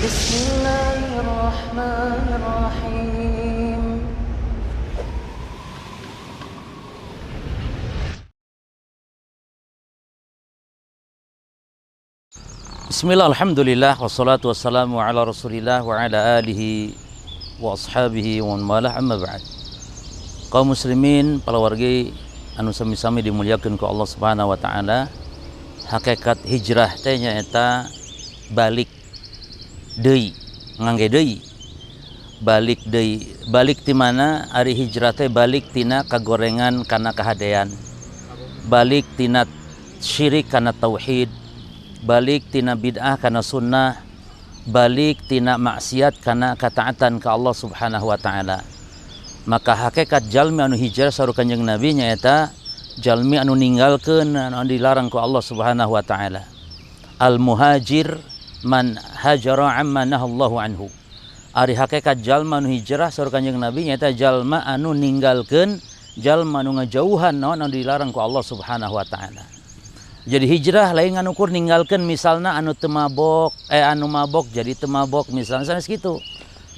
Bismillahirrahmanirrahim. Bismillah, alhamdulillah, wassalatu wassalamu ala rasulillah wa ala alihi wa ashabihi wa man walah, amma ba'd. Kaum muslimin, palawargi anu sami-sami dimuliakeun ku Allah Subhanahu wa taala. Hakikat hijrah teh nyaeta balik deui, ngangge deui. Balik deui, balik ti mana ari hijrah teh balik tina kagorengan kana kahadean. Balik tina syirik kana tauhid. Balik tina bid'ah kana sunnah, balik tina maksiat kana kataatan ka Allah Subhanahu wa taala. Maka hakikat jalmi anu hijrah saur Kanjeng Nabi nyaeta jalmi anu ninggalkeun anu dilarang ku Allah Subhanahu wa taala. Al muhajir man hajara amma nahallahu anhu. Ari hakikat jalma anu hijrah saur Kanjeng Nabi nyaeta jalma anu ninggalkeun, jalma anu ngajauhan naon anu dilarang ku Allah Subhanahu wa taala. Jadi hijrah lain anu ukur ninggalkeun misalna anu teu mabok, anu mabok jadi teu mabok misalna sanes kitu.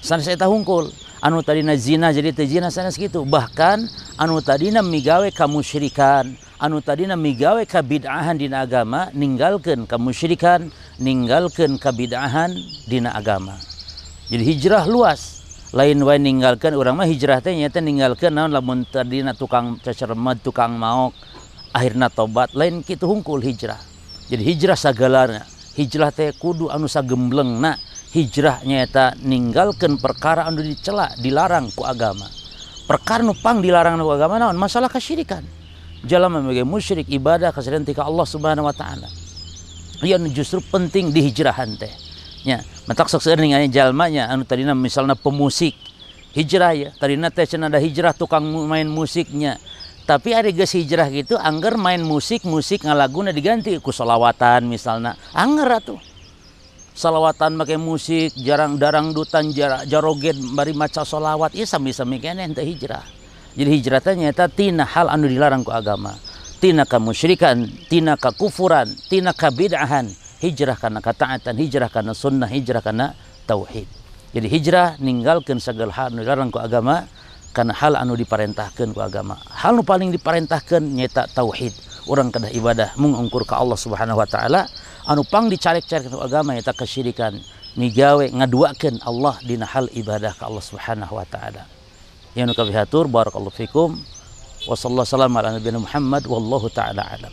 Sanes eta hungkul. Anu tadina zina jadi teu zina sanes kitu. Bahkan anu tadina migawe kamusyrikan, anu tadina migawe kabid'ahan dina agama, ninggalkeun kamusyrikan, ninggalkeun kabid'ahan dina agama. Jadi hijrah luas. Lain wae ninggalkeun urang mah hijrah teh nyaeta ninggalkeun naon lamun tadina tukang cecermed, tukang maok, akhirna tobat, lain kitu hungkul hijrah. Jadi hijrah sagalana, hijrah teh kudu anu sagemblengna. Hijrah nyaeta ninggalkeun perkara anu dicela, dilarang ku agama. Perkara nu pang dilarang ku agama naon? Masalah kesyirikan. Jalma sebagai musyrik ibadah kasalian ti ka Allah Subhanahu wa taala. Ieu anu justru penting dihijrahan teh. Nya, matak sok seueur ningali jalma nya anu tadina misalna pemusik. Hijrah ya, tadina teh cenah ada hijrah tukang main musiknya. Tapi ari geus hijrah gitu angger main musik, musik ngalaguna diganti ku solawatan misalna. Angger atuh. Salawatan make musik, jarang darangdutan, jaroget bari maca solawat, ieu sami-sami keneh teu hijrah. Jadi hijrah teh nyaeta tina hal anu dilarang ku agama. Tina kamusyrikan, tina kakufuran, tina kabid'ahan, hijrah kana kataatan, hijrah kana sunnah, hijrah kana tauhid. Jadi hijrah ninggalkeun sagala hal anu dilarang ku agama kana hal anu diparentahkeun ku agama. Hal nu paling diparentahkeun nyaeta tauhid. Urang kedah ibadah mung ungkur ka Allah Subhanahu wa taala. Anu pang dicarek-carek ku agama nyaeta kesyirikan, migawe ngaduakeun Allah dina hal ibadah ka Allah Subhanahu wa taala. Ya nu kabihatur, barakallahu fikum. Wa sallallahu ala nabiyina Muhammad wallahu taala alam.